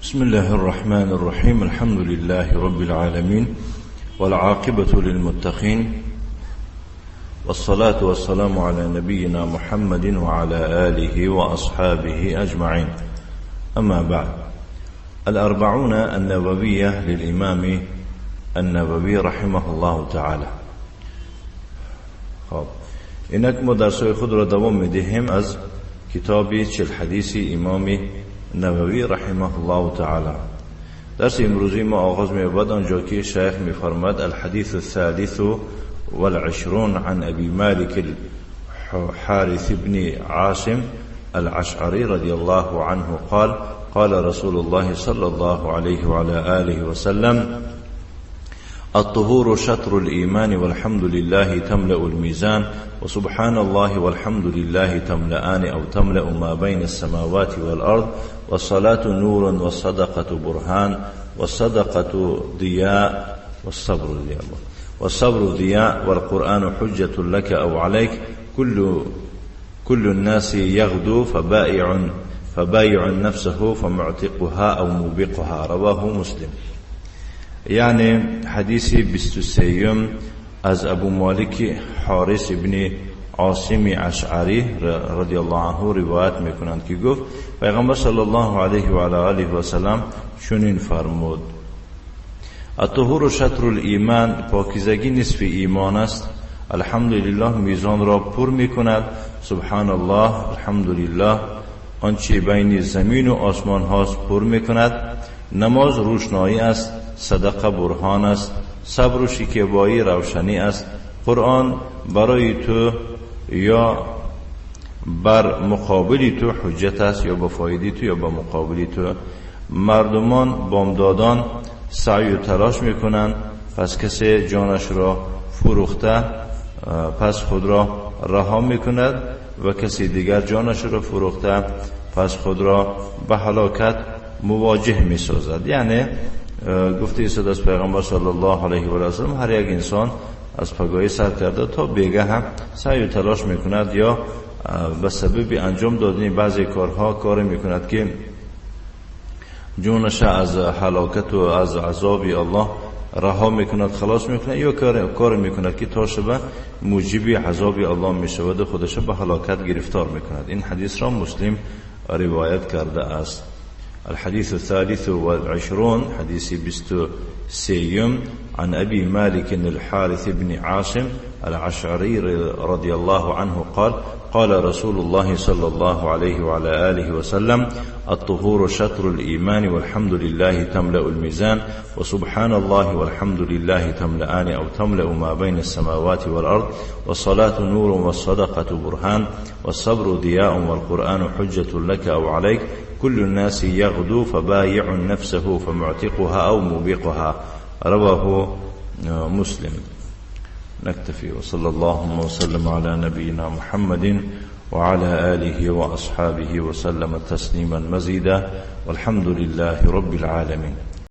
بسم الله الرحمن الرحيم. الحمد لله رب العالمين، والعاقبة للمتقين، والصلاة والسلام على نبينا محمد وعلى آله وأصحابه أجمعين. أما بعد، الأربعون النووية للإمام النووي رحمه الله تعالى. خب، اینک ما درس‌های خود را دوام می‌دهیم از کتاب 40 حدیث امام نووی رحمه الله تعالی. درس امروزی ما آغاز می‌یابد آنجا که شیخ می‌فرماد: الحديث الثالث والعشرون عن أبي مالك الحارث بن عاصم الأشعري رضي الله عنه قال: قال رسول الله صلى الله عليه وعلى آله وسلم: الطهور شطر الإيمان، والحمد لله تملأ الميزان، وسبحان الله والحمد لله تملأان أو تملأ ما بين السماوات والأرض، والصلاة نور، والصدقة برهان، والصدقة ضياء، والصبر ضياء، والصبر ضياء، والقرآن حجة لك أو عليك. كل الناس يغدو فبايع نفسه فمعتقها أو موبقها. رواه مسلم. یعنی حدیث 23 از ابو مالک حارث ابن عاصم اشعری رضی الله عنه روایت میکنند که گفت: پیغمبر صلی الله علیه و علی آله و سلم چنین فرمود: الطهور شطر الایمان، پاکیزگی نصف ایمان است. الحمدلله میزان را پر میکند. سبحان الله، الحمدلله آنچه بین زمین و آسمان هاست پر میکند. نماز روشنایی است، صدقه برهان است، صبر و شکیبایی روشنی است. قرآن برای تو یا بر مقابل تو حجت است، یا به فایده تو یا به مقابل تو. مردمان بامدادان سعی و تلاش میکنند، پس کسی جانش را فروخته پس خود را رها میکند و کسی دیگر جانش را فروخته پس خود را به هلاکت مواجه میسازد. یعنی گفته ایستاد از پیغمبر صلی الله علیه و سلم، هر یک انسان از پگاهی سر کرده تا بیگه هم سعی و تلاش میکند یا به سبب انجام دادن بعضی کارها کار میکند که جونش از هلاکت و از عذاب الله رها میکند، خلاص میکند، یا کار میکند که تا شب موجب عذاب الله میشود و خودش به هلاکت گرفتار میکند. این حدیث را مسلم روایت کرده است. الحديث الثالث والعشرون، حديث 23، عن أبي مالك الحارث بن عاصم الأشعري رضي الله عنه قال: قال رسول الله صلى الله عليه وعلى آله وسلم: الطهور شطر الإيمان، والحمد لله تملأ الميزان، وسبحان الله والحمد لله تملأان أو تملأ ما بين السماوات والأرض، والصلاة نور، والصدقة برهان، والصبر ضياء، والقرآن حجة لك أو عليك. كل الناس يغدو فبايع نفسه فمعتقها أو موبقها. رواه مسلم. نكتفي، وصلى اللهم وسلم على نبينا محمد وعلى آله وأصحابه وسلم تسليما مزيدا، والحمد لله رب العالمين.